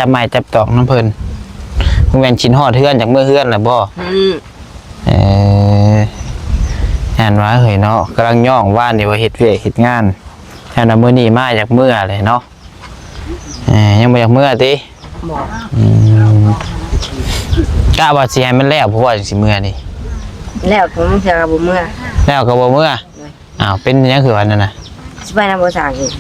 ຈັບໄມ້ຈັບຕອກນຳເພິ່ນ. ບໍ່ແມ່ນຄິດຮອດເຮືອນ ຢາກເມືອເຮືອນແລ້ວບໍ່? ອືມ ເອີ ຢ້ານວ່າເຮີ້ຍເນາະ ກຳລັງຍ້ອງວານນີ້ວ່າເຮັດວຽກເຮັດງານ ຢ້ານວ່າມື້ນີ້ມາຢາກເມືອແຫຼະເນາະ. ເອີ ຍັງບໍ່ຢາກເມືອຕິ? ບໍ່ ອືມ ກະວ່າຊິໃຫ້ມັນແລ້ວ ເພາະວ່າຈັ່ງຊິເມືອນີ້ ແລ້ວກໍບໍ່ເມືອ ແລ້ວກໍບໍ່ເມືອ. ໂດຍ ອ້າວ ເປັນຫຍັງຄືວ່ານັ້ນນະ? ຊິໄປນຳບໍ່ຊ່າງອີກ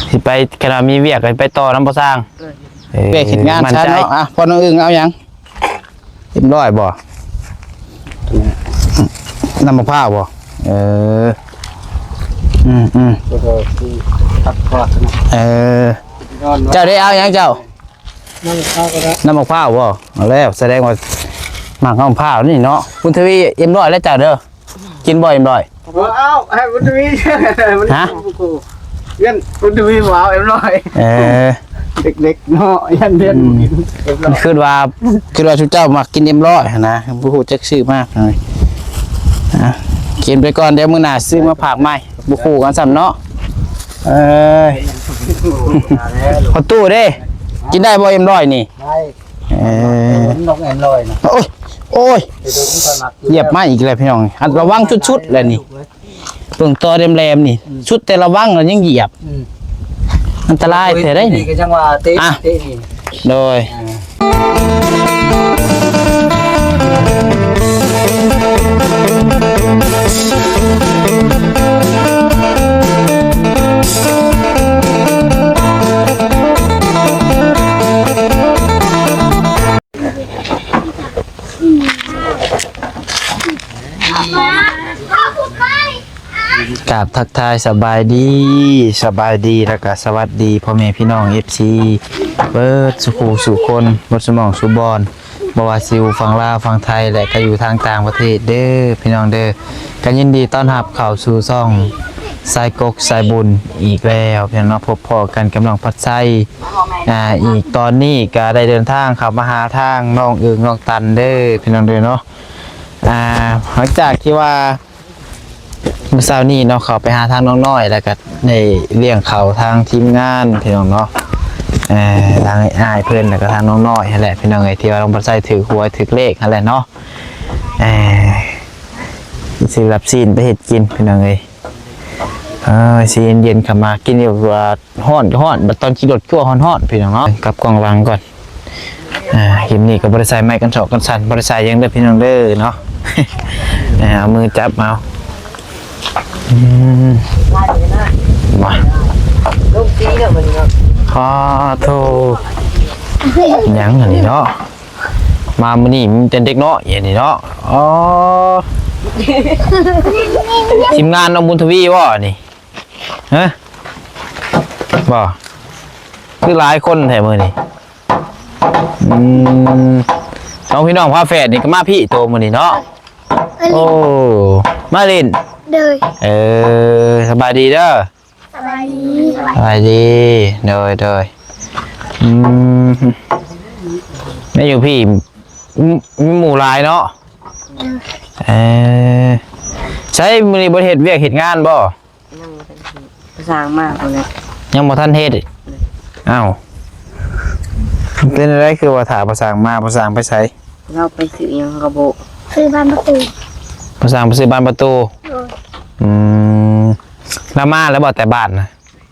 ຊິໄປ ຄັນວ່າມີວຽກກໍໄປຕໍ່ນຳບໍ່ຊ່າງ. ໂດຍ ເອີ ວຽກເຮັດງານຊະເນາະ. ອ່ະ ພໍ່ນ້ອງອຶ່ງເອົາຫຍັງ? ເອັມຮ້ອຍບໍ່? ນ້ຳມະພ້າວບໍ່? ເອີ ອືມໆ ແລ້ວກໍຊິພັກຜ່ອນເນາະ. ເອີ ເຈົ້າໄດ້ເອົາຫຍັງເຈົ້າ? ນ້ຳມະພ້າວກໍໄດ້ ນ້ຳມະພ້າວບໍ່? ເອົາແລ້ວ ສະແດງວ່າມັກນ້ຳມະພ້າວນີ້ເນາະ. ບຸນທະວີ ເອັມຮ້ອຍແລ້ວເຈົ້າເດີ. ກິນບໍ່ເອັມຮ້ອຍ? ບໍ່ເອົາ ໃຫ້ບຸນທະວີ. ຮະ? ເພື່ອນບຸນທະວີບໍ່ເອົາເອັມຮ້ອຍ. ເອີ ເດັກໆເນາະ ຢ້ານເພື່ອນ ອືມ ບໍ່ກິນເອັມຮ້ອຍ. ຄິດວ່າ ຄິດວ່າຊຸມເຈົ້າມັກກິນເອັມຮ້ອຍຫັ້ນນະ ບໍ່ຮູ້ຈັກຊື້ມາ. ອ່ະ ກິນໄປກ່ອນ ດຽວມື້ໜ້າຊື້ມາຝາກໃໝ່. ບໍ່ຄູ່ກັນຊ້ຳເນາະ. ເອີຍ ພໍ່ຕູ້ເດ້ ກິນໄດ້ບໍ່ເອັມຮ້ອຍນີ້? ໄດ້. ເອີ ນ້ອງເອັມຮ້ອຍນະ. ໂອ້ຍ ໂອ້ຍ ຢຽບມາອີກແລ້ວພີ່ນ້ອງ. ອັນ ລະວັງສຸດໆແຫຼະນີ້ ເບິ່ງຕໍ່ແຫຼມໆນີ້ ອືມ ສຸດແຕ່ລະວັງແລ້ວຍັງຢຽບ. ອືມ ອັນຕະລາຍແທ້ໄດ໋ນີ້. ກໍຈັ່ງວ່າເຕະ ອ່ະ ເຕະນີ້. ໂດຍ ອ່າ ກາບທັກທາຍສະບາຍດີ ສະບາຍດີ ແລ້ວກະສະຫວັດດີພໍ່ແມ່ພີ່ນ້ອງເອັຟຊີເບິດສູ່ຄູ່ສູ່ຄົນ ເບິດສູ່ໝ່ອງສູ່ບ່ອນ. ບໍ່ວ່າຊິຢູ່ຝັ່ງລາວ ຝັ່ງໄທ ແລະ ກະຢູ່ທາງຕ່າງປະເທດເດີພີ່ນ້ອງເດີ. ກະຍິນດີຕ້ອນຮັບເຂົ້າສູ່ຊ່ອງສາຍກົກສາຍບຸນອີກແລ້ວພີ່ນ້ອງເນາະ. ພົບພໍ້ກັນກັບນ້ອງພັດໄຊ ອ່າ ອີກຕອນນີ້ກະໄດ້ເດີນທາງເຂົ້າມາຫາທາງນ້ອງເອີງ ນ້ອງຕັນເດີພີ່ນ້ອງເດີເນາະ. ອ່າ ຫຼັງຈາກທີ່ວ່າ ມື້ເຊົ້ານີ້ເນາະ ເຂົ້າໄປຫາທາງນ້ອງນ້ອຍ ແລ້ວກໍໄດ້ລ້ຽງເຂົ້າທາງທີມງານພີ່ນ້ອງເນາະ. ເອີ ທາງອ້າຍເພິ່ນ ແລ້ວກໍທາງນ້ອງນ້ອຍຫັ້ນແຫຼະພີ່ນ້ອງເອີຍ ທີ່ວ່ານ້ອງພັດໄຊຖືກຫວຍຖືກເລກຫັ້ນແຫຼະເນາະ. ເອີ ຊິຮັບຊີ້ນໄປເຮັດກິນພີ່ນ້ອງເອີຍ. ເອີ ຊິເຢັນໆ ເຂົ້າມາກິນຢູ່ວ່າ ຮ້ອນກໍຮ້ອນ ບັດຕອນຂີ່ລົດຄືວ່າຮ້ອນໆ ພີ່ນ້ອງເນາະ. ກັບກ້ອງຫຼັງກ່ອນ. ອ່າ ຄລິບນີ້ກໍບໍ່ໄດ້ໃສ່ໄມກັນຊອກກັນສັ່ນ ບໍ່ໄດ້ໃສ່ຫຍັງເດີພີ່ນ້ອງເດີເນາະ. ເອົາມືຈັບເອົາ. ອືມ ມາ ໂອ້ໂທ ຫຍັງອັນນີ້ເນາະ. ມາມື້ນີ້ມີແຕ່ເດັກນ້ອຍອັນນີ້ເນາະ. ອໍ ທີມງານນ້ອງບຸນທະວີບໍ່ນີ້? ຮະ ບໍ່ ຄືຫຼາຍຄົນແທ້ມື້ນີ້. ອືມ ສອງພີ່ນ້ອງຝາແຝດນີ້ກໍມາພີ້ໂຕມື້ນີ້ເນາະ. ໂອ້ ມາຫຼິ້ນ. ໂດຍ ເອີ ສະບາຍດີເດີ. ສະບາຍດີ ສະບາຍດີ. ໂດຍ ໂດຍ. ອືມ ມາຢູ່ພີ້ ມີ ມີໝູ່ຫຼາຍເນາະ. ເອີ ໃສມື້ນີ້ບໍ່ໄດ້ເຮັດວຽກເຮັດງານບໍ່? ຍັງບໍ່ທັນເຮັດ ປະສາງມາພຸ້ນແຫຼະ ຍັງບໍ່ທັນເຮັດ. ເອີ ອ້າວ ເປັນຈັ່ງໃດຄືວ່າຖ້າປະສາງມາ? ປະສາງໄປໃສ? ລາວໄປຊື້ຫຍັງກໍບໍ່ ຊື້ບານປະຕູ ປະສາງໄປຊື້ບານປະຕູ. ໂດຍ ອືມ ລາວມາແລ້ວບໍ່ແຕ່ບ້ານນະ?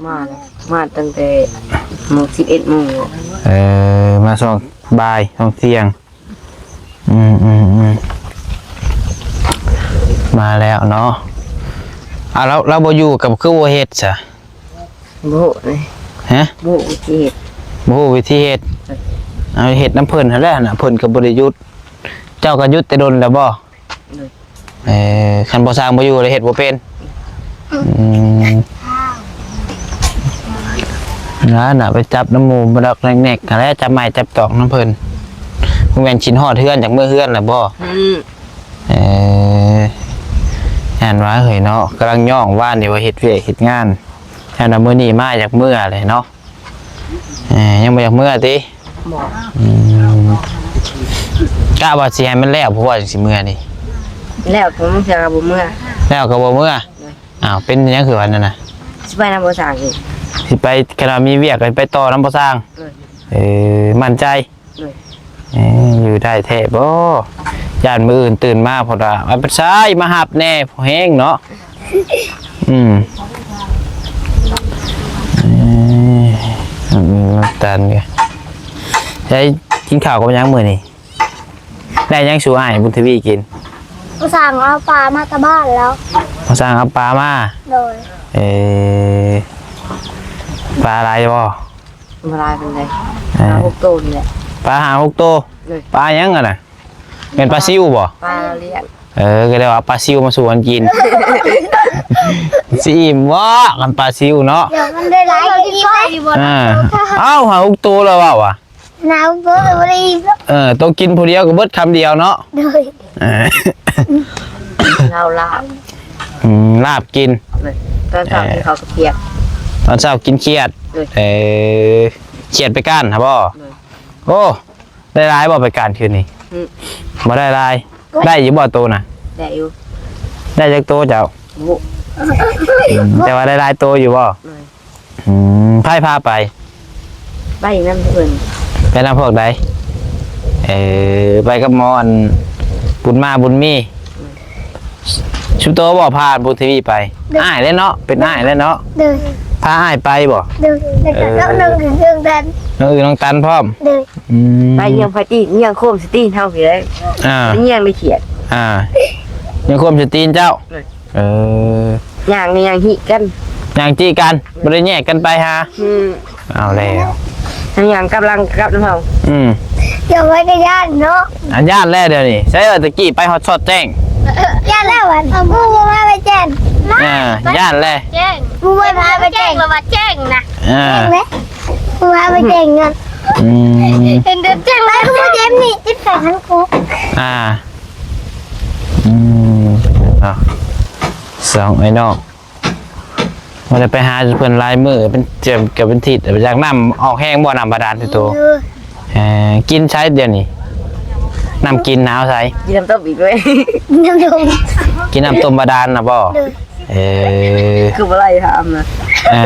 ມາແລ້ວ ມາຕັ້ງແຕ່ໂມງ ສິບເອັດໂມງ. ເອີ ມາຊ່ວງບ່າຍ ຊ່ວງທ່ຽງ. ອືມໆໆ ມາແລ້ວເນາະ. ອ່າ ລາວ ລາວບໍ່ຢູ່ກໍຄືບໍ່ເຮັດຊະ? ບໍ່ຮູ້ເລີຍ. ຮະ? ບໍ່ຮູ້ວິທີເຮັດ ບໍ່ຮູ້ວິທີເຮັດ. ເອົາເຮັດນຳເພິ່ນຫັ້ນແຫຼະນະ ເພິ່ນກໍບໍ່ໄດ້ຢຸດ. ເຈົ້າກໍຢຸດແຕ່ດົນແລ້ວບໍ່? ໂດຍ ເອີ ຄັນບໍ່ຊ່າງບໍ່ຢູ່ແລ້ວເຮັດບໍ່ເປັນ. ອືມ ນັ້ນນະ ໄປຈັບນຳໝູ່ມາດອກແນກໆຫັ້ນແຫຼະ ຈັບໄມ້ຈັບຕອກນຳເພິ່ນ. ບໍ່ແມ່ນຄິດຮອດເຮືອນ ຢາກເມືອເຮືອນແລ້ວບໍ່? ອືມ ເອີ ຢ້ານວ່າເຮີ້ຍເນາະ ກຳລັງຍ້ອງວານນີ້ວ່າເຮັດວຽກເຮັດງານ ຢ້ານວ່າມື້ນີ້ມາຢາກເມືອແຫຼະເນາະ. ເອີ ຍັງບໍ່ຢາກເມືອຕິ? ບໍ່ ອືມ ກະວ່າຊິໃຫ້ມັນແລ້ວ ເພາະວ່າຈັ່ງຊິເມືອນີ້ ແລ້ວກໍບໍ່ເມືອ ແລ້ວກໍບໍ່ເມືອ. ໂດຍ ອ້າວ ເປັນຫຍັງຄືວ່ານັ້ນນະ? ຊິໄປນຳບໍ່ຊ່າງອີກ ຊິໄປ ຄັນວ່າມີວຽກກໍໄປຕໍ່ນຳບໍ່ຊ່າງ. ໂດຍ ເອີ ໝັ້ນໃຈ. ໂດຍ. ເອີ ຢູ່ໄດ້ແທ້ບໍ່? ຢ້ານມື້ອື່ນຕື່ນມາ ເພິ່ນວ່າ ໄປໃສມາຮັບແດ່ ພໍແຮງເນາະ. ອືມ ເອີ ນ້ຳຕານ ໄດ້ກິນເຂົ້າກັບຫຍັງມື້ນີ້? ໄດ້ຫຍັງສູ່ອ້າຍບຸນທະວີກິນ? ພໍ່ຊ່າງເອົາປາມາແຕ່ບ້ານແລ້ວ. ພໍ່ຊ່າງເອົາປາມາ? ໂດຍ. ເອີ ປາຫຼາຍບໍ່? ບໍ່ຫຼາຍປານໃດ. ເອີ ຫ້າຫົກໂຕນີ້ແຫຼະ. ປາຫ້າຫົກໂຕ? ໂດຍ. ປາຫຍັງຫັ້ນນະ? ແມ່ນປາຊິວບໍ່? ປາລ້ຽງ. ເອີ ກໍເລີຍວ່າປາຊິວມາສູ່ກັນກິນ. ຊິອີ່ມບໍ່ ຄັນປາຊິວເນາະ? ດຽວມັນໄດ້ຫຼາຍກໍອີ່ມໄດ້ຢູ່ບໍ່? ເອີ ເອົ້າ ຫ້າຫົກໂຕແລ້ວເວົ້າວ່າ ໜາວເກີນ ບໍ່ໄດ້ອີ່ມ. ເອີ ໂຕກິນຜູ້ດຽວກໍເບິດຄຳດຽວເນາະ. ໂດຍ. ເອີ ເຮົາລາບ. ອືມ ລາບກິນ. ໂດຍ. ຕອນເຊົ້າ ເອີ ກິນເຂົ້າກັບຂຽດ. ຕອນເຊົ້າກິນຂຽດ. ໂດຍ. ເອີ ຂຽດໄປກ້ານຫາບໍ່? ໂດຍ. ໂອ້ ໄດ້ຫຼາຍບໍ່ໄປກ້ານຄືນນີ້? ອືມ ບໍ່ໄດ້ຫຼາຍ. ໄດ້ຢູ່ບໍ່ໂຕນະ? ໄດ້ຢູ່. ໄດ້ຈັກໂຕເຈົ້າ? ບໍ່ຮູ້. ອືມ ແຕ່ວ່າໄດ້ຫຼາຍໂຕຢູ່ບໍ່? ໂດຍ. ອືມ ໃຜພາໄປ? ໄປນຳເພິ່ນ. ໄປນຳພວກໃດ? ເອີ ໄປກັບໝໍອັນບຸນມາບຸນມີ. ອືມ ຊຸມໂຕບໍ່ພາບຸນທະວີໄປ? ໂດຍ. ອ້າຍແຫຼະເນາະ ເປັນອ້າຍແຫຼະເນາະ. ໂດຍ. ພາອ້າຍໄປບໍ່? ໂດຍ. ແລ້ວກໍ ເອີ ນ້ອງອຶ່ງນ້ອງຕັນ ນ້ອງອຶ່ງນ້ອງຕັນພ້ອມ. ໂດຍ. ອືມ ໄປຍ່າງໄປຕີນ ຍ່າງໂຄມສະຕີນເຮົາພີ້ເລີຍ. ອ່າ ຍ່າງໄດ້ຂຽດ. ອ່າ ຍ່າງໂຄມສະຕີນເຈົ້າ. ໂດຍ. ເອີ ຍ່າງ ຍ່າງຫິກັນ ຍ່າງຈີກັນ. ໂດຍ. ບໍ່ໄດ້ແຍກກັນໄປຫາ. ອືມ ເອົາແລ້ວ ຍັງ ຍັງກຳລັງກັບນຳເຮົາ. ອືມ ດຽວໄວ້ກໍຢ້ານເນາະ. ອ່າ ຢ້ານແລ້ວດຽວນີ້. ໃສ່ ເອີ ຕະກີ້ໄປຮອດຊອດແຈ້ງ. ຢ້ານແລ້ວ ໝູ່ບໍ່ພາໄປແຈ້ງ. ອ່າ ຢ້ານແລ້ວ ໝູ່ບໍ່ພາໄປແຈ້ງ ແລ້ວວ່າແຈ້ງນະ. ອ່າ ໝູ່ພາໄປແຈ້ງນະ. ອືມ ເຫັນເດີແຈ້ງແລ້ວ ບໍ່ເຈັບນີ້ ເຈັບແຂນຫັ້ນກູ. ອ່າ ອືມ ເອົາ ສອງໄອ້ນ້ອງ ບໍ່ໄດ້ໄປຫາເພິ່ນຫຼາຍມື້ ເປັນ ເກືອບເປັນທິດ. ຢາກນ້ຳອອກແຮງບໍ່ ນ້ຳບາດານໂຕ? ເອີ ກິນໃສດຽວນີ້? ນ້ຳກິນນະເອົາໃສ? ກິນນ້ຳຕົ້ມອີກເວີຍ ກິນນ້ຳຕົ້ມ ກິນນ້ຳຕົ້ມບາດານນະບໍ່? ໂດຍ. ເອີ ຄືບໍ່ໄລ່ຖາມນະ. ເອີ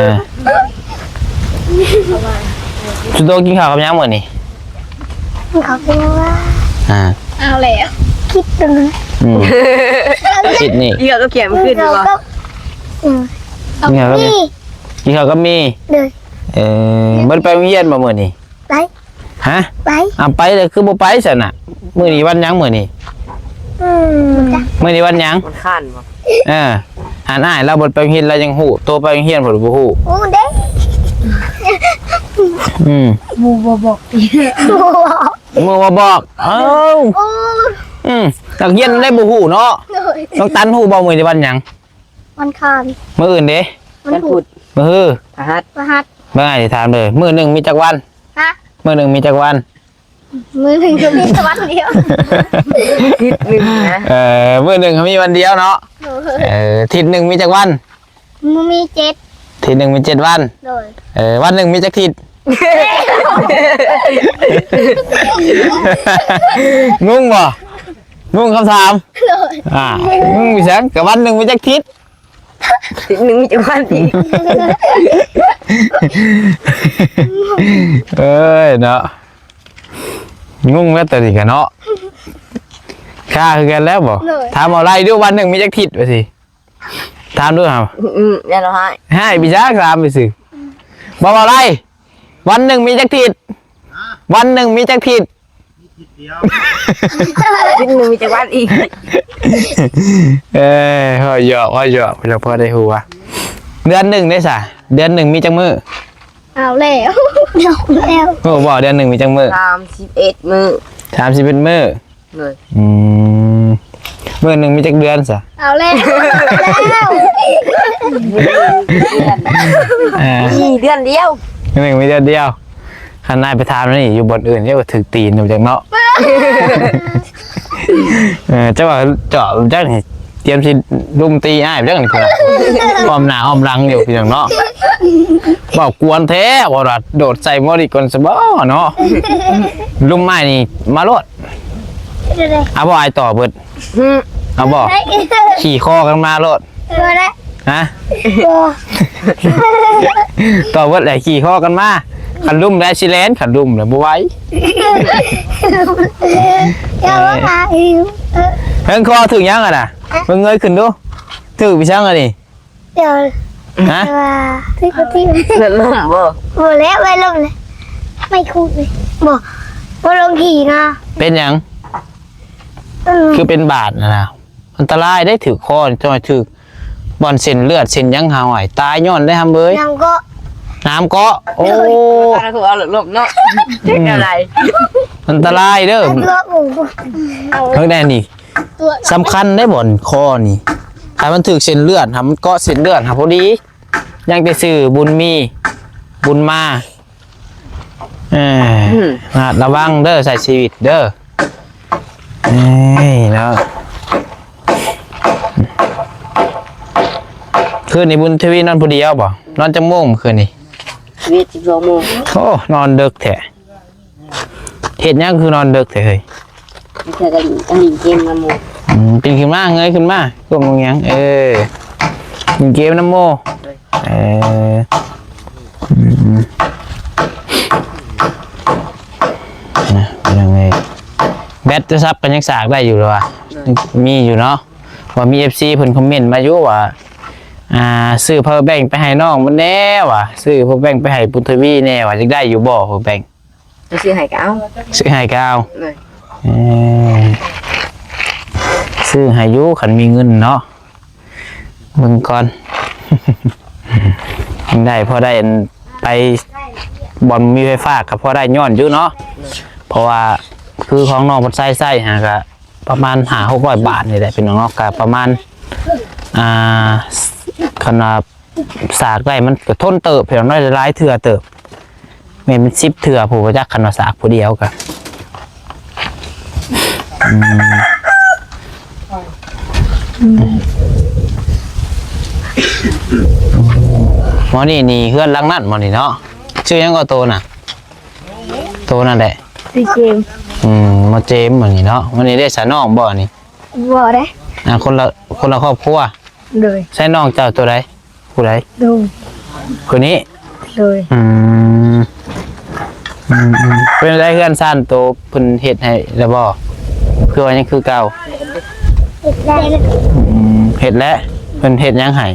ຊຸມໂຕກິນເຂົ້າກັບຫຍັງມື້ນີ້? ເຂົາເປັນວ່າ ອ່າ ເອົາແລ້ວ ຄິດຕົວນັ້ນ. ອືມ ຄິດນີ້ ກິນເຂົ້າກັບຂຽດມື້ຄືນນີ້ບໍ່? ອືມ ກິນເຂົ້າກັບໝີ່ ກິນເຂົ້າກັບໝີ່. ໂດຍ. ເອີ ບໍ່ໄດ້ໄປໂຮງຮຽນບໍ່ມື້ນີ້? ໄປ. ຮະ? ໄປ. ອ້າວ ໄປແລ້ວຄືບໍ່ໄປຊັ້ນນະ? ມື້ນີ້ວັນຫຍັງມື້ນີ້? ອືມ ມື້ນີ້ວັນຫຍັງ? ວັນອັງຄານບໍ່? ເອີ ອັນອ້າຍລາວບໍ່ໄປໂຮງຮຽນ ລາວຍັງຮູ້ ໂຕໄປໂຮງຮຽນເພິ່ນບໍ່ຮູ້. ຮູ້ເດ້. ອືມ ໝູ່ບໍ່ບອກ ໝູ່ບໍ່ບອກ. ເອົ້າ ໂອ້ ອືມ ນັກຮຽນໄດ້ບໍ່ຮູ້ເນາະ. ໂດຍ. ນ້ອງຕັນຮູ້ບໍ່ມື້ນີ້ວັນຫຍັງ? ວັນອັງຄານ. ມື້ອື່ນເດ້? ວັນພຸດ. ມື້ຮື? ພະຫັດ. ພະຫັດ. ເບິ່ງອ້າຍຊິຖາມເດີ ມື້ໜຶ່ງມີຈັກວັນ? ຮະ? ມື້ໜຶ່ງມີຈັກວັນ? ມື້ໜຶ່ງກໍມີແຕ່ວັນດຽວ. ທິດໜຶ່ງນະ? ເອີ ມື້ໜຶ່ງກໍມີວັນດຽວເນາະ. ໂດຍ. ເອີ ທິດໜຶ່ງມີຈັກວັນ? ມື້ມີເຈັດ. ທິດໜຶ່ງມີເຈັດວັນ. ໂດຍ. ເອີ ວັນໜຶ່ງມີຈັກທິດ? ງົງບໍ່? ງົງຄຳຖາມ? ໂດຍ. ອ່າ ງົງອີຫຍັງ? ກໍວັນໜຶ່ງມີຈັກທິດ? ທິດໜຶ່ງມີຈັກວັນອີກ? ເອີຍເນາະ ງົງແລ້ວຕອນນີ້ກະເນາະ ຄາຄືກັນແລ້ວບໍ່? ໂດຍ. ຖາມເອົາໄລ່ດູ ວັນໜຶ່ງມີຈັກທິດວ່າຊີ້? ຖາມດູຫາ. ອືມ ຢ່າລະຮ້າຍ ຮ້າຍໄປຈັກ ຖາມໄປຊື່. ບໍ່ເອົາໄລ່ ວັນໜຶ່ງມີຈັກທິດ? ວັນໜຶ່ງມີຈັກທິດ? ທິດໜຶ່ງມີຈັກວັນອີກ? ເອີຍ ເວົ້າຫຍອກ ເວົ້າຫຍອກ ພໍໄດ້ຮູ້ວ່າ ເດືອນໜຶ່ງເດ້ສະ ເດືອນໜຶ່ງມີຈັກມື້? ເອົາແລ້ວ ເອົາແລ້ວ ຮູ້ບໍ່ ເດືອນໜຶ່ງມີຈັກມື້? ສາມສິບເອັດມື້. ສາມສິບເອັດມື້. ໂດຍ. ອືມ ມື້ໜຶ່ງມີຈັກເດືອນສະ? ເອົາແລ້ວ ເດືອນ ເອີ ມີເດືອນດຽວ ມື້ໜຶ່ງມີເດືອນດຽວ. ຄັນອ້າຍໄປຖາມນີ້ ຢູ່ບ່ອນອື່ນ ເຈົ້າກໍຖືກຕີນຢູ່ຈັກເນາະ. ເອີ ເຈົ້າວ່າເຈາະຈັກນີ້ ຕຽມຊິລຸມຕີອ້າຍຈັກນີ້ ອ້ອມໜ້າອ້ອມຫຼັງຢູ່ພີ່ນ້ອງເນາະ. ເວົ້າກວນແທ້ ວ່າໂດດໃສ່ໝໍລິກ່ອນສະບໍເນາະ. ລຸມອ້າຍນີ້ມາໂລດ. ເອົາບໍ່ ອ້າຍຕໍ່ເບິດ? ຫືມ ເອົາບໍ່? ໄດ້ ຂີ່ຄໍກັນມາໂລດ. ບໍ່ໄດ້. ຮະ? ບໍ່ ຕໍ່ເບິດແຫຼະ ຂີ່ຄໍກັນມາ. ຄັນລຸ່ມແລ້ວຊິແລ່ນ ຄັນລຸ່ມແລ້ວບໍ່ໄຫວ. ຢ່າວ່າອີກ. ເອີ ເທິງຄໍຖືກຫຍັງຫັ້ນນະ? ເບິ່ງເງີຍຂຶ້ນດູ ຖືກອີຫຍັງອັນນີ້? ດຽວ ຮະ? ວ່າ ຖືກບໍ່ຖືກ? ເລື່ອນລົ້ມບໍ່? ບໍ່ແລ້ວ ໄວ້ລົງເລີຍ ໄມ້ຂູດເລີຍ. ບໍ່ ບໍ່ລົງຂີ່ນະ. ເປັນຫຍັງ? ອືມ ຄືເປັນບາດຫັ້ນນະ? ອັນຕະລາຍເດ້ ຖືກຄໍນີ້ ຈອຍຖືກບ່ອນເສັ້ນເລືອດເສັ້ນຫຍັງຫາວ ຕາຍຍ້ອນໄດ້ ຫຳເອີຍ. ນ້ຳເກາະ ນ້ຳເກາະ. ໂອ້ ໂດຍ ຄືວ່າລົມເນາະ ອືມ ເປັນແນວໃດ? ອັນຕະລາຍເດີ. ເອົາຕົວ ເບິ່ງແດ່ນີ້ ສຳຄັນເດ້ບ່ອນຄໍນີ້ ຖ້າມັນຖືກເສັ້ນເລືອດຫັ້ນ ມັນເກາະເສັ້ນເລືອດຫັ້ນພໍດີ. ຍັງແຕ່ຊື່ບຸນມີ ບຸນມາ. ເອີ ອືມ ລະມັດລະວັງເດີ ໃຊ້ຊີວິດເດີ. ເອີຍເນາະ ຄືນນີ້ບຸນທະວີນອນຜູ້ດຽວບໍ່? ນອນຈັກໂມງຄືນນີ້? ສິບເອັດ ສິບສອງໂມງ. ໂອ້ ນອນເດິກແທ້. ເຮັດຫຍັງຄືນອນເດິກແທ້ເຮີ້ຍ? ເທື່ອກໍຫຼິ້ນ ຫຼິ້ນເກມນຳໝູ່. ອືມ ປີນຂຶ້ນມາ ເງີຍຂຶ້ນມາ ກົ້ມລົງຫຍັງ? ເອີ ຫຼິ້ນເກມນຳໝູ່. ເອີ ອືມ ນະ ເປັນຫຍັງເອີຍ? ແບັດໂທລະສັບກໍຍັງສາກໄດ້ຢູ່ລະວ່າ? ໂດຍ ມີຢູ່ເນາະ. ວ່າມີເອັຟຊີເພິ່ນຄອມເມັນມາຢູ່ວ່າ ອ່າ ຊື້ພາວເວີແບັງໄປໃຫ້ນ້ອງມັນແດ່ວ່າ ຊື້ພາວເວີແບັງໄປໃຫ້ບຸນທະວີແດ່ວ່າ ຢາກໄດ້ຢູ່ບໍ່ພາວເວີແບັງ? ຈະຊື້ໃຫ້ກໍເອົາ ຊື້ໃຫ້ກໍເອົາ. ໂດຍ ເອີ ຊື້ໃຫ້ຢູ່ ຄັນມີເງິນເນາະ. ເບິ່ງກ່ອນ ຍັງໄດ້ ພໍໄດ້ອັນ ໄປບ່ອນມີໄຟຟ້າກໍພໍໄດ້ຍ້ອນຢູ່ເນາະ. ໂດຍ ເພາະວ່າຄືຂອງນ້ອງເພິ່ນໃຊ້ ໃຊ້ຫາກະປະມານຫ້າຫົກຮ້ອຍບາດນີ້ແຫຼະ ພີ່ນ້ອງເນາະ. ກະປະມານ ອ່າ ຄັນວ່າສາກໄດ້ມັນກະທົນເຕີບ ພີ່ນ້ອງເນາະ ຫຼາຍເທື່ອເຕີບ. ແມ່ນ ມັນສິບເທື່ອພຸ້ນບໍ່ຈັກ ຄັນວ່າສາກຜູ້ດຽວກະ ອືມ ໝໍນີ້ນີ້ເຮືອນຫຼັງນັ້ນໝໍນີ້ເນາະ. ຊື່ຫຍັງກໍໂຕນະ? ໂຕນັ້ນແຫຼະ ຊື່ເຈມ. ອືມ ໝໍເຈມໝໍນີ້ເນາະ. ໝໍນີ້ໄດ້ສານ້ອງບໍ່ນີ້? ບໍ່ເດ້ ອ່າ ຄົນລະ ຄົນລະຄອບຄົວ. ໂດຍ ໃຊ້ນ້ອງເຈົ້າໂຕໃດ? ຜູ້ໃດ? ໂດຍ ຜູ້ນີ້? ໂດຍ ອືມ ອືມໆ ເປັນໃດເຮືອນຊານໂຕເພິ່ນເຮັດໃຫ້ແລ້ວບໍ່? ຄືວ່າຍັງຄືເກົ່າ? ເຮັດແລ້ວ ອືມ ເຮັດແລ້ວ. ເພິ່ນເຮັດຫຍັງໃຫ້?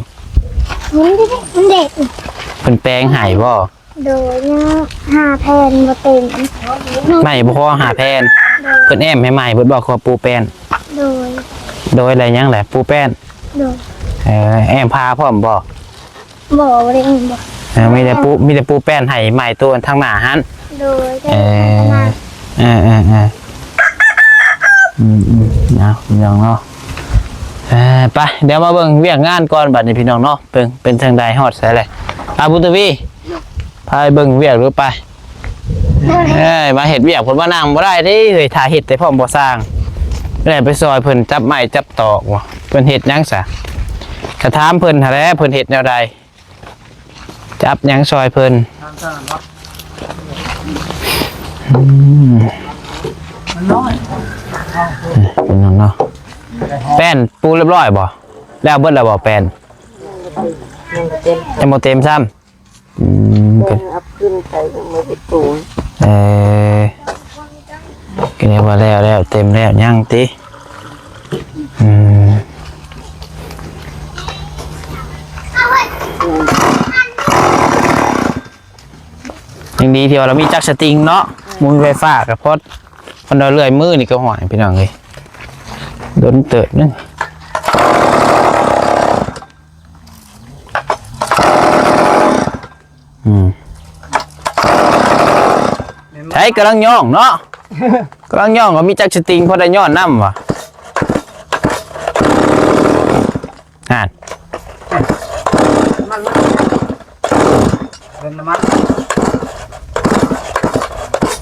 ມັນເດັກ ມັນເດັກ ເພິ່ນແປງໃຫ້ບໍ່? ໂດຍ ຍັງຫ້າແຜ່ນບໍ່ເຕັມ ໄມ້ບໍ່ພໍຫ້າແຜ່ນ. ໂດຍ ເພິ່ນແອ້ມໃຫ້ໃໝ່ເບິດບໍ່? ເຂົາປູແປ້ນ. ໂດຍ ໂດຍ ແລ້ວຫຍັງແຫຼະ ປູແປ້ນ. ໂດຍ ເອີ ແອ້ມຜ້າພ້ອມບໍ່? ບໍ່ ບໍ່ໄດ້ແອ້ມບໍ່. ເອີ ມີແຕ່ປູ ມີແຕ່ປູແປ້ນໃຫ້ໃໝ່ ໂຕທາງໜ້າຫັ້ນ. ໂດຍ ເອີ ເອີໆໆ ອືມໆ ເອົາ ພີ່ນ້ອງເນາະ. ເອີ ໄປ ດຽວມາເບິ່ງວຽກງານກ່ອນບັດນີ້ ພີ່ນ້ອງເນາະ. ເບິ່ງເປັນຈັ່ງໃດ ຮອດໃສແລ້ວ? ອາ ບຸນທະວີ ພາໄປເບິ່ງວຽກດູໄປ. ເອີຍ ມາເຮັດວຽກ ເພິ່ນມານັ່ງບໍ່ໄດ້ເດ້ເຮີ້ຍ ຖ້າເຮັດແຕ່ພ້ອມບໍ່ຊ່າງ. ແລ້ວໄປຊ່ອຍເພິ່ນຈັບໄມ້ຈັບຕອກບໍ່? ເພິ່ນເຮັດຫຍັງຊະ? ກະຖາມເພິ່ນຫັ້ນແຫຼະ ເພິ່ນເຮັດແນວໃດ? ຈັບຫຍັງຊ່ອຍເພິ່ນ? ອືມ ມັນນ້ອຍ ເປັນຫຍັງເນາະ? ແປ້ນປູຮຽບຮ້ອຍບໍ່? ແລ້ວເບິດແລ້ວບໍ່ແປ້ນ? ຍັງບໍ່ເຕັມ ຍັງບໍ່ເຕັມຊ້ຳ. ອືມ ແປ້ນເອົາຂຶ້ນໃສ່ ຍັງບໍ່ໄດ້ປູ. ເອີ ກໍເລີຍວ່າແລ້ວ ແລ້ວ ເຕັມແລ້ວ ຍັງຕິ? ອືມ ຍັງດີທີ່ວ່າລາວມີຈັກສະຕິງເນາະ ບໍ່ມີໄຟຟ້າກໍພໍ ຄັນວ່າເລື່ອຍມືນີ້ກໍ ຫ້ວຍ ພີ່ນ້ອງເອີຍ ດົນເຕີບນັ້ນ. ອືມ ໃຜກຳລັງຍ້ອງເນາະ ກຳລັງຍ້ອງ ກໍມີຈັກສະຕິງ ພໍໄດ້ຍ້ອນນຳວ່າ ຫັ້ນ ເຕີມນ້ຳມັນ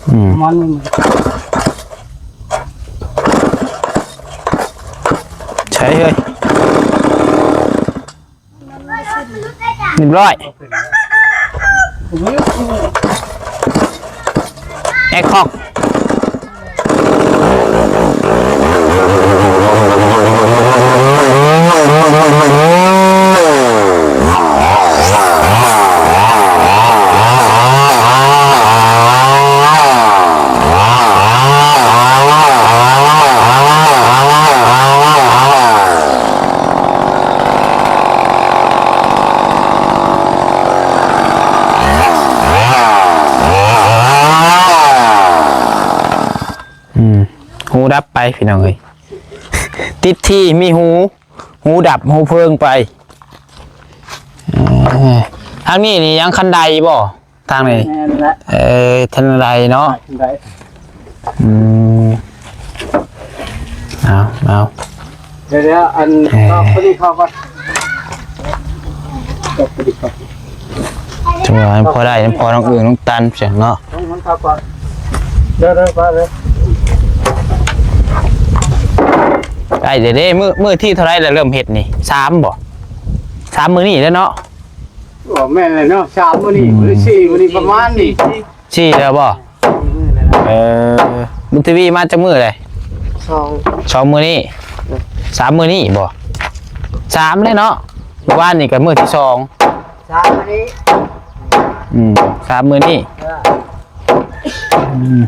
ອືມ ມັນ ໃສ່ເລີຍ. ຮຽບຮ້ອຍ ແອກຄອກ. ຫູດັບໄປພີ່ນ້ອງເອີຍ ຕິດທີ່ມີຫູ ຫູດັບຫູເພີງໄປ. ເອີ ທາງນີ້ນີ້ຍັງຄັນໄດບໍ່? ທາງນີ້ ແມ່ນແຫຼະ ເອີ ທັນໄດເນາະ ໄດ້ ອືມ ເອົາ ເອົາ ດຽວໆ ອັນ ເອີ ຕອບຕົວນີ້ເຂົ້າກ່ອນ ຕອບຕົວນີ້ເຂົ້າ ຖືວ່າພໍໄດ້ນຳພໍ່ນ້ອງອຶ່ງນ້ອງຕັນຊັ້ນເນາະ ຕ້ອງມັນເຂົ້າກ່ອນ ເດີໆ ໄປເລີຍ ໄດ້ເດ້ ມື້ ມື້ທີເທົ່າໃດລະເລີ່ມເຮັດນີ້ ສາມບໍ່? ສາມມື້ນີ້ແຫຼະເນາະ. ໂອ້ ແມ່ນແຫຼະເນາະ ສາມມື້ນີ້ ອືມ ຫຼືສີ່ມື້ນີ້ ປະມານນີ້ ສີ່ແລ້ວບໍ່? ເອີ ບຸນທະວີມາຈັກມື້ແລ້ວ? ສອງ ສອງມື້ນີ້ ສາມມື້ນີ້ບໍ່? ສາມແລ້ວເນາະ ມື້ວານນີ້ກໍມື້ທີສອງ ສາມມື້ນີ້ ອືມ ສາມມື້ນີ້ ເອີ ອືມ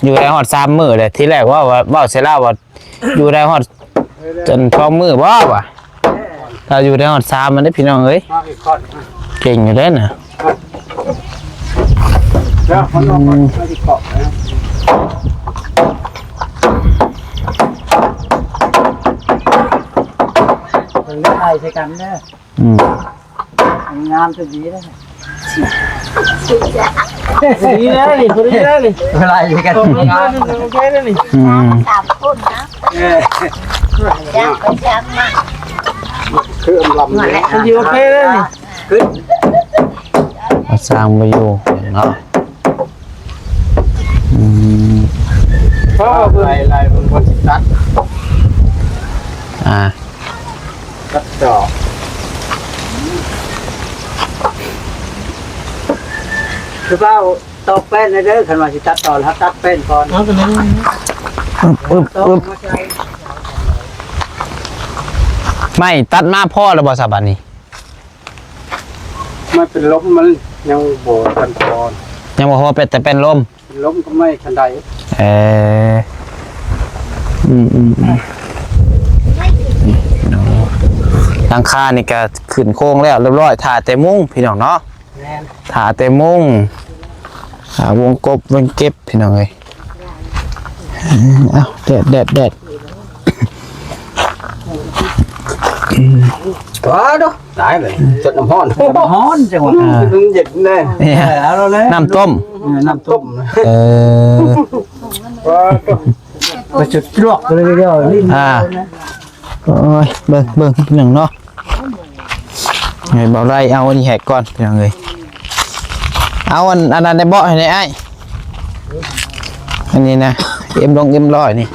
ຢູ່ໄດ້ຮອດສາມມື້ແລ້ວ ທີແລກເວົ້າວ່າ ເວົ້າໃສ່ລາວວ່າ ຢູ່ໄດ້ຮອດຈົນສອງມື້ບໍ່ວະ? ລາວຢູ່ໄດ້ຮອດສາມມັນເດ້ພີ່ນ້ອງເອີຍ ເກັ່ງຢູ່ເດ້ນະ ເບິ່ງໄດ້ໃສ່ກັນເດີ. ອືມ ງາມສຸດດີເດ້ ດີແລ້ວນີ້ ພໍດີແລ້ວນີ້ ເວລາຢູ່ກັນ ໂອເຄແລ້ວນີ້ ໂອເຄແລ້ວນີ້ ອືມ ສາມຄົນນະ ເອີ ຈ້າງໄປຈ້າງມາ ຄືລຳ ມັນຢູ່ໂອເຄແລ້ວນີ້ ເອົາສ້າງບໍ່ຢູ່ເນາະ ອືມ ເອີ ໄລ່ໆ ເບິ່ງ ເບິ່ງ ຊິຕັດ ອ່າ ຕັດຕໍ່ ຄືວ່າຕອກແປ້ນເດີ ຄັນວ່າຊິຕັດຕໍ່ ເຮົາຕັດແປ້ນກ່ອນ ເອົາຕົວນີ້ ອຶບ ອຶບ ອຶບ ໄມ້ຕັດມາພໍແລ້ວບໍ່ຊະບາດນີ້? ມັນເປັນລົມ ມັນຍັງບໍ່ທັນພໍ ຍັງບໍ່ພໍ ເປັນແຕ່ແປ້ນລົມ ລົມກໍໄມ້ຄັນໄດ ເອີ ອືມໆໆ ນີ້ເນາະ ຫຼັງຄານີ້ກະຂຶ້ນໂຄງແລ້ວຮຽບຮ້ອຍ ຖ້າແຕ່ມຸງພີ່ນ້ອງເນາະ ແມ່ນ ຖ້າແຕ່ມຸງ ຖ້າວົງກົບວົງເກັບພີ່ນ້ອງເອີຍ ເອົາ ແດດ ແດດ ແດດ ອືມ ວ້າວ ຕາຍເລີຍ ຈົນນ້ຳຮ້ອນ ນ້ຳຮ້ອນຈັງຫວະ ອ່າ ມັນເຢັນເດ້ ເອີ ເອົາແລ້ວ ນ້ຳຕົ້ມ ເອີ ນ້ຳຕົ້ມ ເອີ ວ້າວ ໄປຈຸດລວກເລີຍເດີ ອ່າ ໂອ້ຍ ເບິ່ງ ເບິ່ງໜຶ່ງເນາະ ໃຫ້ເບົາໄລ່ເອົາອັນນີ້ໃຫ້ກ່ອນພີ່ນ້ອງເອີຍ ເອົາອັນ ອັນນັ້ນໄດ້ເບາະໃຫ້ແດ່ອ້າຍ ອັນນີ້ນະ ເອັມລົງ ເອັມຮ້ອຍນີ້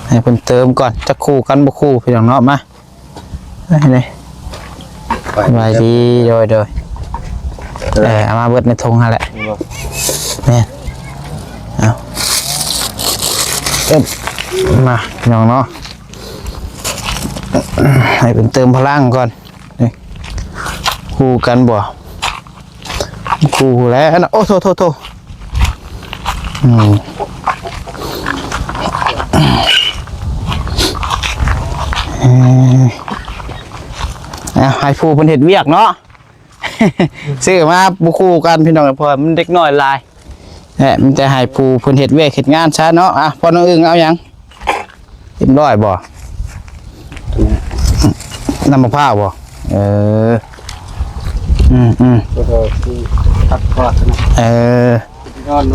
ໃຫ້ເພິ່ນເຕີມກ່ອນ ຈັກຄູ່ກັນບໍ່ຄູ່ພີ່ນ້ອງເນາະ ມາ ນີ້ ສະບາຍດີ ໂດຍ ໂດຍ ເອີ ເອົາມາເບິດໃນຖົງຫັ້ນແຫຼະ ແມ່ນ ເອົາ ເອີ ມາ ພີ່ນ້ອງເນາະ ໃຫ້ເພິ່ນເຕີມພະລັງກ່ອນ ນີ້ ຄູ່ກັນບໍ່? ຄູ່ແລ້ວນະ ໂອ້ ໂທ້ ໂທ້ ໂທ້ ອືມ ເອີ ເອົາ ໃຫ້ຜູ້ເພິ່ນເຮັດວຽກເນາະ ຊື້ມາບໍ່ຄູ່ກັນພີ່ນ້ອງ ເພາະວ່າມັນເດັກນ້ອຍຫຼາຍ ແລະ ມີແຕ່ໃຫ້ຜູ້ເພິ່ນເຮັດວຽກເຮັດງານຊະເນາະ ອ່ະ ພໍ່ນ້ອງອຶ່ງເອົາຫຍັງ? ເອັມຮ້ອຍບໍ່? ນ້ຳມະພ້າວບໍ່? ເອີ ອືມໆ ເອີ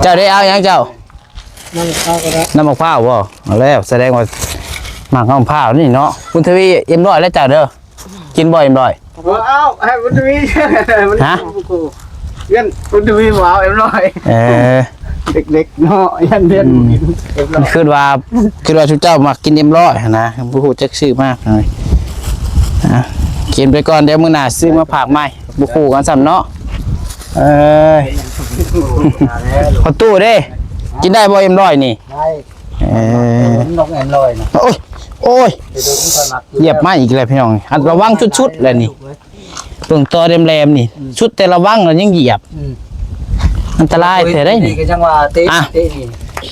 ເຈົ້າໄດ້ເອົາຫຍັງເຈົ້າ? ນ້ຳມະພ້າວກໍໄດ້ ນ້ຳມະພ້າວບໍ່? ເອົາແລ້ວ ສະແດງວ່າມັກນ້ຳມະພ້າວນີ້ເນາະ ຄຸນທະວີ ເອັມຮ້ອຍແລ້ວເຈົ້າເດີ. ກິນບໍ່ເອັມຮ້ອຍ? ບໍ່ເອົາ ໃຫ້ບຸນທະວີ ຮະ? ເງິນບຸນທະວີບໍ່ເອົາເອັມຮ້ອຍ ເອີ ເດັກໆເນາະ ຢ້ານເພິ່ນ ອືມ ບໍ່ກິນເອັມຮ້ອຍ ຄິດວ່າ ຄິດວ່າຊຸມເຈົ້າມັກກິນເອັມຮ້ອຍຫັ້ນນະ ບໍ່ຮູ້ຈັກຊື້ມາ ອ່ະ ກິນໄປກ່ອນ ດຽວມື້ໜ້າຊື້ມາຝາກໃໝ່ ບໍ່ຄູ່ກັນຊ້ຳເນາະ ເອີຍ ພໍ່ຕູ້ເດ້ ກິນໄດ້ບໍ່ເອັມຮ້ອຍນີ້? ໄດ້ ເອີ ນ້ອງເອັມຮ້ອຍນະ ໂອ້ຍ ໂອ້ຍ ຢຽບໄມ້ອີກແລ້ວພີ່ນ້ອງ ອັນລະວັງສຸດໆແລ້ວນີ້ ເບິ່ງຕໍແຫຼມໆນີ້ ອືມ ສຸດແຕ່ລະວັງແລ້ວຍັງຢຽບ ອືມ ອັນຕະລາຍແທ້ໃດນີ້ ນີ້ກໍຍັງວ່າເຕະ ອ່ະ ເຕະນີ້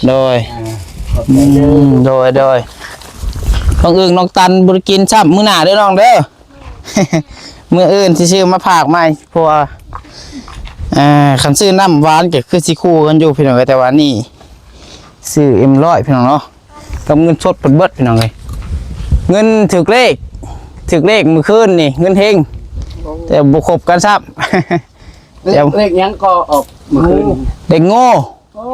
ໂດຍ ອ່າ ຂອບໃຈເດີ ອືມ ໂດຍ ໂດຍ ນ້ອງອຶ່ງນ້ອງຕັນບໍ່ໄດ້ກິນຊ້ຳ ມື້ໜ້າເດີນ້ອງເດີ ມື້ອື່ນຊິຊື້ມາຝາກໃໝ່ ເພາະວ່າ ອ່າ ຄັນຊື້ນ້ຳຫວານກໍຄືຊິຄູ່ກັນຢູ່ພີ່ນ້ອງ ແຕ່ວ່ານີ້ ຊື້ເອັມຮ້ອຍ ພີ່ນ້ອງເນາະ ກັບເງິນສົດເພິ່ນເບິດ ພີ່ນ້ອງເອີຍ. ເງິນຖືກເລກ ຖືກເລກມື້ຄືນນີ້ ເງິນເຮັງ ແຕ່ບໍ່ຄົບກັນຊ້ຳ. ເລກ ເລກຫຍັງກໍອອກມື້ຄືນ? ເລກງູ. ໂອ້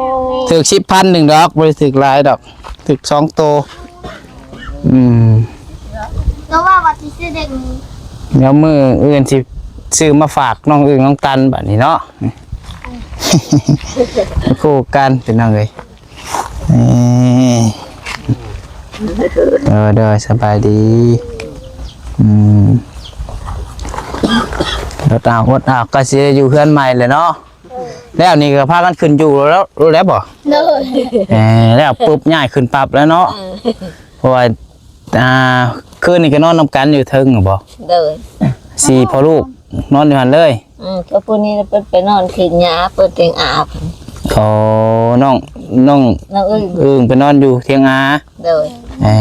ຖືກສິບພັນໜຶ່ງດອກ ບໍ່ໄດ້ຖືກຫຼາຍດອກ ຖືກສອງໂຕ. ອືມ ກໍວ່າວ່າຊິຊື້ເດັກນີ້ ດຽວມື້ອື່ນຊິຊື້ມາຝາກນ້ອງອຶ່ງນ້ອງຕັນບາດນີ້ເນາະ ຄູ່ກັນພີ່ນ້ອງເອີຍ. ນີ້ ເອີ ໂດຍ ສະບາຍດີ. ອືມ ອົດເອົາ ອົດເອົາ ກໍຊິໄດ້ຢູ່ເຮືອນໃໝ່ແຫຼະເນາະ. ແລ້ວນີ້ກໍພາກັນຂຶ້ນຢູ່ແລ້ວ ແລ້ວບໍ່? ໂດຍ ເອີ ແລ້ວປຸບຍ້າຍຂຶ້ນປັບແລ້ວເນາະ. ເອີ ເພາະວ່າ ອ່າ ຄືນນີ້ກໍນອນນຳກັນຢູ່ເທິງບໍ? ໂດຍ ສີ່ພໍ່ລູກນອນຢູ່ຫັ້ນເລີຍ. ອືມ ກໍຜູ້ນີ້ເພິ່ນໄປນອນເທິງຫຍ້າ ເພິ່ນເທິງອາ. ອໍ ນ້ອງ ນ້ອງ ນ້ອງອຶ່ງ ອຶ່ງໄປນອນຢູ່ເທິງອາ. ໂດຍ ເອີ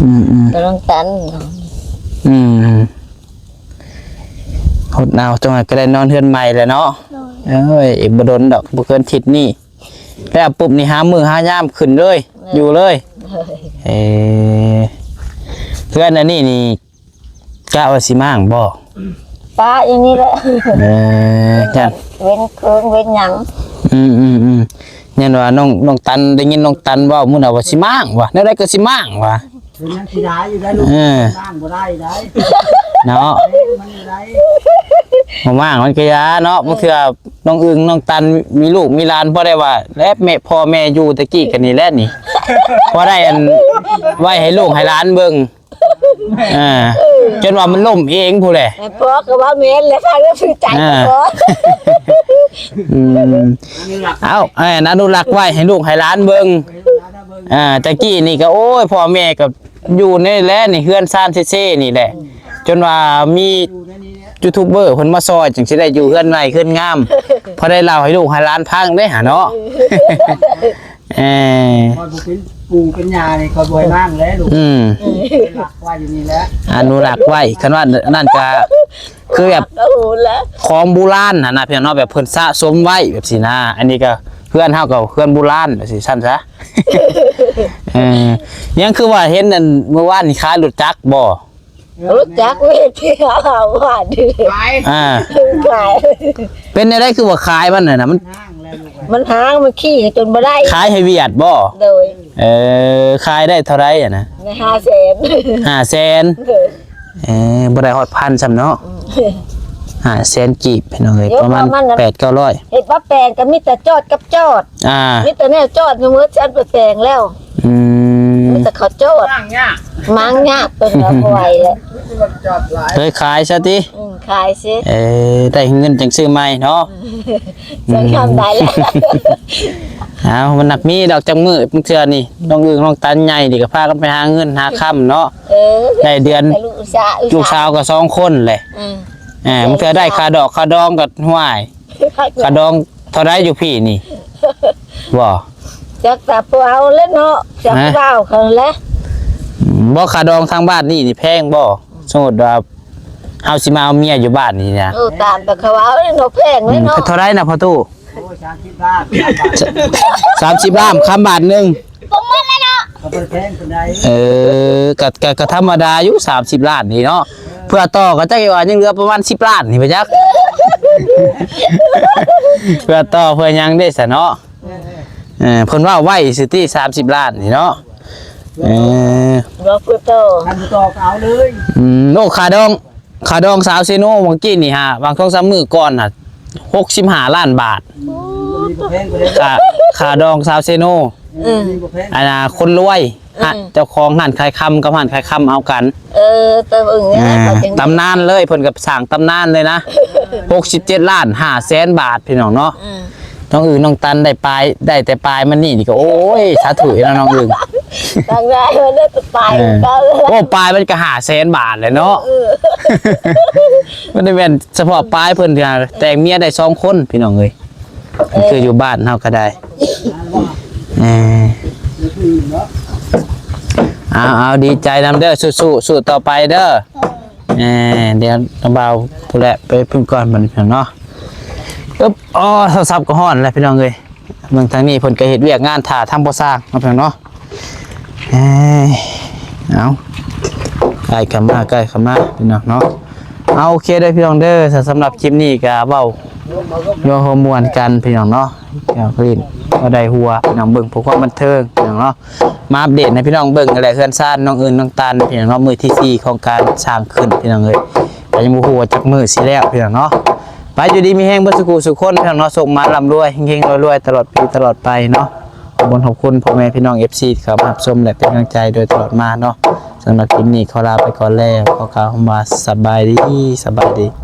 ອືມໆ ກໍນ້ອງຕັນ. ອືມ ອົດເອົາ ຈັ່ງໃດກໍໄດ້ນອນເຮືອນໃໝ່ແຫຼະເນາະ. ໂດຍ ເອີຍ ອີກບໍ່ດົນດອກ ບໍ່ເກີນທິດນີ້ ແລ້ວປຸບນີ້ຫາມື້ຫາຍາມຂຶ້ນເລີຍ ໂດຍ ຢູ່ເລີຍ. ໂດຍ ເອີ ເຮືອນອັນນີ້ນີ້ ກະວ່າຊິມ້າງບໍ່? ປະຢູ່ນີ້ແຫຼະ. ເອີ ຢ້ານເວັນເຄີງເວັນຫຍັງ. ອືມໆໆ ຢ້ານວ່ານ້ອງ ນ້ອງຕັນ ໄດ້ຍິນນ້ອງຕັນເວົ້າມື້ນັ້ນວ່າຊິມ້າງວ່າ ແນວໃດກໍຊິມ້າງວ່າ ເປັນຫຍັງຊິໄດ້ຢູ່ໄດ໋ລູກ. ເອີ ສ້າງບໍ່ໄດ້ໄດ໋ເນາະ ມັນຢູ່ໄດ໋ ບໍ່ມ້າງມັນກໍຢ່າເນາະ. ບາງເທື່ອນ້ອງອຶ່ງນ້ອງຕັນມີລູກມີຫຼານ ພໍໄດ້ວ່າ ແລະແມ່ ພໍ່ແມ່ຢູ່ແຕ່ກີ້ກໍນີ້ແຫຼະນີ້ ພໍໄດ້ອັນ ໄວ້ໃຫ້ລູກໃຫ້ຫຼານເບິ່ງ. ເອີ ຈົນວ່າມັນລົ້ມເອງພຸ້ນແຫຼະ. ແມ່ນ ພໍ່ກໍວ່າແມ່ນແຫຼະ ຂ້າກໍຖືກໃຈ ເອີ ພໍ່. ອືມ ເອົາ ເອີ ອະນຸລັກໄວ້ໃຫ້ລູກໃຫ້ຫຼານເບິ່ງ. ອ່າ ແຕ່ກີ້ນີ້ກໍ ໂອ້ຍ ພໍ່ແມ່ກໍຢູ່ໃນແຫຼະນີ້ ເຮືອນຊານເຊໆນີ້ແຫຼະ ຈົນວ່າມີຢູທູບເບີເພິ່ນມາຊ່ອຍ ຈຶ່ງຊິໄດ້ຢູ່ເຮືອນໃໝ່ເຮືອນງາມ ພໍໄດ້ເລົ່າໃຫ້ລູກໃຫ້ຫຼານຟັງເດ້ຫາເນາະ. ເອີ ຂ້ອຍບໍ່ເປັນປູ່ເປັນຍ່ານີ້ ຂ້ອຍບໍ່ໃຫ້ມ້າງແລ້ວລູກ. ອືມ ລັກໄວ້ຢູ່ນີ້ແຫຼະ ອະນຸລັກໄວ້. ຄັນວ່ານັ້ນກະຄືແບບຂອງບູຮານຫັ້ນນະ ພີ່ນ້ອງເນາະ ແບບເພິ່ນສະສົມໄວ້ແບບຊີ້ນະ. ອັນນີ້ກະເຮືອນເຮົາກໍເຮືອນບູຮານ ວ່າຊັ້ນຊະ. ເອີ ຍັງຄືວ່າເຫັນອັນມື້ວານນີ້ຂາຍລົດຈັກບໍ່? ລົດຈັກເວທີອາລາວາດນີ້ ຂາຍ ອ່າ ຂາຍ. ເປັນແນວໃດຄືວ່າຂາຍມັນຫັ້ນນະ? ມັນ ມັນຫ້າງ ມັນຂີ່ຈົນບໍ່ໄດ້. ຂາຍໃຫ້ຫວຽດບໍ່? ໂດຍ ເອີ ຂາຍໄດ້ເທົ່າໃດຫັ້ນນະ? ຫ້າແສນ ຫ້າແສນ. ໂດຍ ເອີ ບໍ່ໄດ້ຮອດພັນຊ້ຳເນາະ. ອືມ ຫ້າແສນກີບ ພີ່ນ້ອງເອີຍ ປະມານແປດເກົ້າຮ້ອຍ. ເຮັດວ່າແປງກໍມີແຕ່ຈອດກັບຈອດ ອ່າ ມີແຕ່ແນວຈອດ ໝົດຊັ້ນໄປແປງແລ້ວ. ອືມ ມີແຕ່ເຂົາຈອດ ມ້າງຍາກ ມ້າງຍາກ ເພິ່ນວ່າບໍ່ໄຫວແລ້ວ ເລີຍຂາຍຊະຕິ. ອືມ ຂາຍຊິ ເອີ ໄດ້ເງິນຈັ່ງຊື້ໃໝ່ເນາະ. ອືມ ຈັ່ງທຳໄດ້ແລ້ວ. ເອົາ ມັນນັກມີດອກຈັກມື້ ບາງເທື່ອນີ້ນ້ອງອຶ່ງນ້ອງຕັນໃຫຍ່ນີ້ກໍພາກັນໄປຫາເງິນຫາຄຳເນາະ. ເອີ ໄດ້ເດືອນ ລູກສາວ ລູກສາວກໍສອງຄົນແຫຼະ. ອືມ ເອີ ບາງເທື່ອໄດ້ຄ່າດອກຄ່າດອງກໍ ຫ້ວຍ ຄ່າດອງເທົ່າໃດຢູ່ພີ້ນີ້? ບໍ່ ຈັກ ແຕ່ຜູ້ເອົາແຫຼະເນາະ ຈັກ ຮະ ຜູ້ເອົາເຂົາແຫຼະ. ອືມ ບໍ່ ຄ່າດອງທາງບ້ານນີ້ນີ້ແພງບໍ່? ສົມມຸດວ່າເຮົາຊິມາເອົາເມຍຢູ່ບ້ານນີ້ນະ. ໂອ້ ຕາມແຕ່ເຂົາເວົ້າເນາະ ແພງເລີຍເນາະ. ອືມ ເທົ່າໃດນະພໍ່ຕູ້? ໂອ້ຍ ສາມສິບລ້ານ ສາມສິບລ້ານ ຄຳບາດໜຶ່ງ ບໍ່ໝົດແລ້ວເນາະ ກໍບໍ່ໄດ້ແພງປານໃດ. ເອີ ກໍ ກໍ ກໍທຳມະດາຢູ່ ສາມສິບລ້ານນີ້ເນາະ. ເພື່ອຕໍ່ກໍຈັກວ່າຍັງເຫຼືອປະມານສິບລ້ານນີ້ໄປຈັກ ເພື່ອຕໍ່ເພື່ອຫຍັງເດ້ຊະເນາະ. ເອີ ເພິ່ນເວົ້າໄວ້ຊື່ຕິ ສາມສິບລ້ານນີ້ເນາະ. ເອີ ບໍ່ຄືຕໍ່ ຄັນບໍ່ຕໍ່ກໍເອົາເລີຍ. ອືມ ໂອ້ ຄ່າດອງ ຄ່າດອງສາວເຊໂນເມື່ອກີ້ນີ້ຫາ ຫວ່າງສອງສາມມື້ກ່ອນນະ ຫົກສິບຫ້າລ້ານບາດ. ໂອ້ ມີບໍ່ແພງປານໃດ ຄ່າ ຄ່າດອງສາວເຊໂນ. ອືມ ອັນນ່າ ຄົນລວຍ ອືມ ເຈົ້າຂອງຮ້ານຂາຍຄຳກັບຮ້ານຂາຍຄຳເອົາກັນ. ເອີ ແຕ່ເບິ່ງນີ້ນະ ອ່າ ເຂົາຈຶ່ງ ຕຳນານເລີຍ ເພິ່ນກໍສ້າງຕຳນານເລີຍນະ. ຫົກສິບເຈັດລ້ານຫ້າແສນບາດ ພີ່ນ້ອງເນາະ. ອືມ ນ້ອງອຶ່ງນ້ອງຕັນໄດ້ປາຍ ໄດ້ແຕ່ປາຍມັນນີ້ນີ້ກໍ ໂອ້ຍ ສາທຸເນາະນ້ອງອຶ່ງ. ຕັ້ງໄດ້ເລີຍແຕ່ປາຍ ເອີ ກໍ ໂອ້ ປາຍມັນກໍຫ້າແສນບາດແຫຼະເນາະ. ເອີ ມັນໄດ້ແມ່ນສະເພາະປາຍເພິ່ນ ແຕ່ງເມຍໄດ້ສອງຄົນ ພີ່ນ້ອງເອີຍ. ເອີ ຄືຢູ່ບ້ານເຮົາກໍໄດ້. ເອີ ເອົາ ເອົາ ດີໃຈນຳເດີ ສູ້ໆ ສູ້ຕໍ່ໄປເດີ. ເອີ ດຽວບ່າວຜູ້ແຫຼະໄປພຸ້ນກ່ອນບັດນີ້ເນາະ. ອຶບ ອໍ ໂທລະສັບກໍຮ້ອນແລ້ວ ພີ່ນ້ອງເອີຍ. เบิ่งทางนี้เพิ่นก็เฮ็ดเวียกงานถ่าทำก่อสร้างเนาะพี่น้องเนาะ เอ้ย เอา ใกล้เข้ามา ใกล้เข้ามาพี่น้องเนาะ เอา โอเคเด้อพี่น้องเด้อ สำหรับคลิปนี้ก็เว้า เว้าหัวม่วนกันพี่น้องเนาะ เดี๋ยวคลิปก็ได้หัวพี่น้องเบิ่งเพื่อความบันเทิงพี่น้องเนาะ มาอัปเดตให้พี่น้องเบิ่งนั่นแหละ เฮือนซานน้องอื่นน้องตันพี่น้องเนาะ มื้อที่สี่ของการสร้างขึ้นพี่น้องเอ้ย ก็ยังบ่ฮู้ว่าจักมื้อสิแล้วพี่น้องเนาะ ไป อยู่ดีมีแฮงเบิดสุขุสุคนพี่น้องเนาะ โชคหมานร่ำรวย เฮงๆ รวยๆ ตลอดปีตลอดไปเนาะ ขอบคุณ ขอบคุณพ่อแม่พี่น้อง เอฟซี ที่เข้ามารับชมและเป็นกำลังใจโดยตลอดมาเนาะ สำหรับคลิปนี้ขอลาไปก่อนแล้ว ขอกล่าวคำว่าสบายดี สบายดี